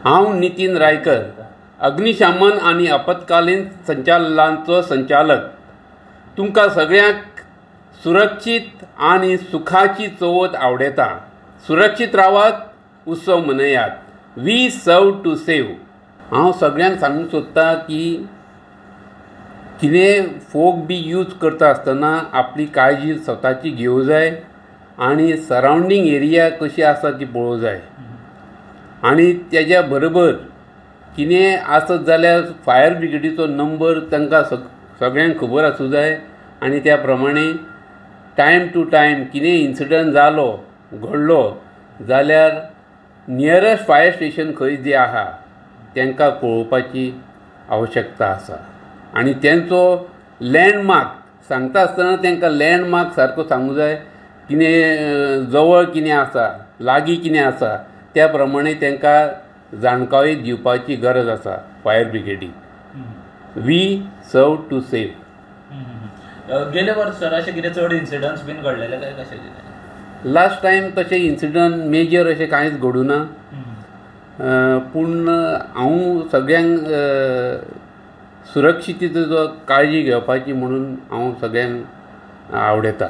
हांव नितीन रायकर, अग्निशमन आनी आपत्कालीन संचालनाचो संचालक. तुमकां सगळ्यांक सुरक्षीत आनी सुखाची चवथ आवडयता. सुरक्षीत रावात, उत्सव मनयात. We serve to save. हांव सगळ्यांक सांगूंक सोदतां की कितेंय फोग बी यूज करता आसतना आपली काळजी स्वताची घेवंक जाय आनी सरावंडींग एरिया कशी आसा ती पळोवंक जाय आनी तेज्या बरोबर कितेंय आसत जाल्यार फायर ब्रिगेडीचो नंबर तांकां सगळ्यांक खबर आसूंक जाय आनी त्या प्रमाणे टायम टू टायम कितेंय इन्सिडंट जालो, घडलो जाल्यार नियरस्ट फायर स्टेशन खंय जें आहा तांकां कळोवपाची आवश्यकता आसा आनी तेंचो लँडमार्क सांगता आसतना तांकां लँडमार्क सारको सांगूंक जाय. कितें जवळ कितें आसा, लागीं कितें आसा त्या प्रमाणे तांकां जाणकाय दिवपाची गरज आसा fire ब्रिगेडीक. We serve to save. गेले वर्स सर अशें कितें चड इन्सिडंट्स बीन घडलेले काय कशें कितें? लास्ट टायम तशें इन्सिडंट मेजर अशें कांयच घडूना, पूण हांव सगळ्यांक सुरक्षितेचो काळजी घेवपाची म्हणून हांव सगळ्यांक आवडयता.